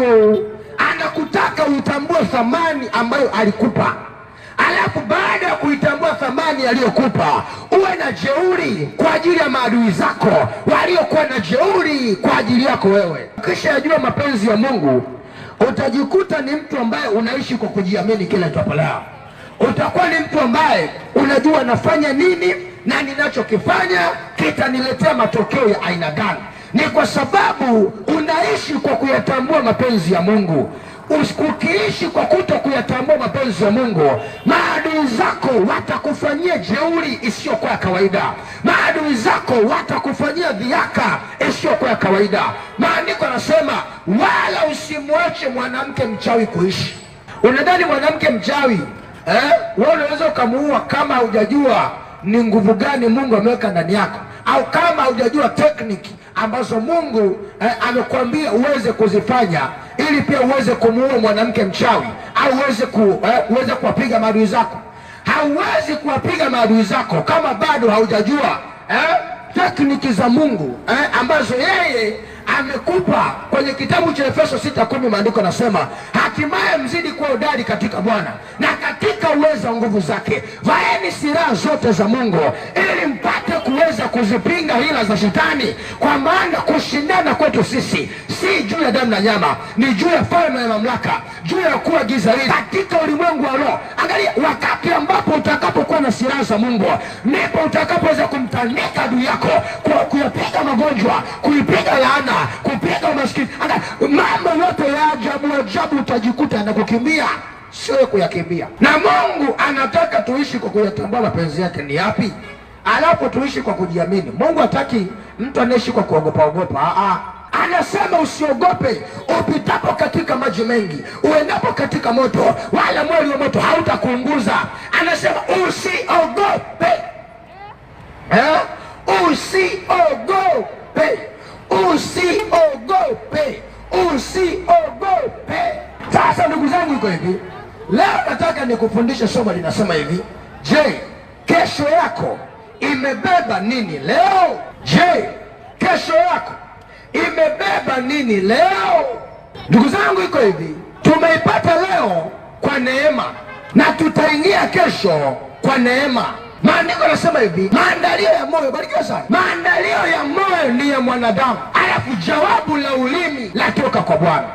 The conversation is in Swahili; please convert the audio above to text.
Mungu anakutaka uitambue thamani ambayo alikupa, alafu baada ya kuitambua thamani aliyokupa uwe na jeuri kwa ajili ya maadui zako waliokuwa na jeuri kwa ajili yako wewe. Kisha yajua mapenzi ya Mungu, utajikuta ni mtu ambaye unaishi kwa kujiamini kila itwapo leo. Utakuwa ni mtu ambaye unajua nafanya nini na ninachokifanya kitaniletea matokeo ya aina gani. Ni kwa sababu unaishi kwa kuyatambua mapenzi ya Mungu. Ukiishi kwa kuto kuyatambua mapenzi ya Mungu, maadui zako watakufanyia jeuri isiyokuwa ya kawaida. Maadui zako watakufanyia dhihaka isiyokuwa ya kawaida. Maandiko yanasema wala usimwache mwanamke mchawi kuishi. Unadhani mwanamke mchawi wewe unaweza ukamuua kama hujajua ni nguvu gani Mungu ameweka ndani yako, au kama hujajua tekniki ambazo Mungu amekuambia uweze kuzifanya ili pia uweze kumuua mwanamke mchawi au uweze kuwapiga maadui zako. Hauwezi kuwapiga maadui zako kama bado haujajua tekniki za Mungu ambazo yeye amekupa kwenye kitabu cha Efeso 6:10, maandiko yanasema hatimaye mzidi kuwa hodari katika Bwana na katika uwezo wa nguvu zake, vaeni silaha zote za Mungu ili mpate kuweza kuzipinga hila za Shetani, kwa maana kushindana kwetu sisi si juu ya damu na nyama, ni juu ya falme ya mamlaka, juu ya kuwa giza hili katika ulimwengu wa roho. Angalia, wakati ambapo utakapokuwa na silaha za Mungu ndipo utakapoweza kumtandika adui yako kwa kuyapiga magonjwa, kuipiga laana, kupiga umaskini. Angalia, mambo yote ya ajabu ajabu utajikuta anakukimbia, sio wewe kuyakimbia. Na Mungu anataka tuishi kwa kuyatambua mapenzi yake ni yapi, alafu tuishi kwa kujiamini. Mungu hataki mtu anaishi kwa kuogopa ogopa. Aa, anasema usiogope upitapo katika maji mengi, uendapo katika moto, wala mwali wa moto hautakuunguza. Anasema usiogope, Usiogope, usiogope, usiogope. Sasa ndugu zangu, iko hivi, leo nataka nikufundishe somo linasema hivi: je, kesho yako imebeba nini leo? Je, kesho yako imebeba nini leo? Ndugu zangu, iko hivi, tumeipata leo kwa neema na tutaingia kesho kwa neema. Maandiko yanasema hivi, maandalio ya moyo, barikiwa sana, maandalio ya moyo ni ya mwanadamu, alafu jawabu la ulimi latoka kwa Bwana.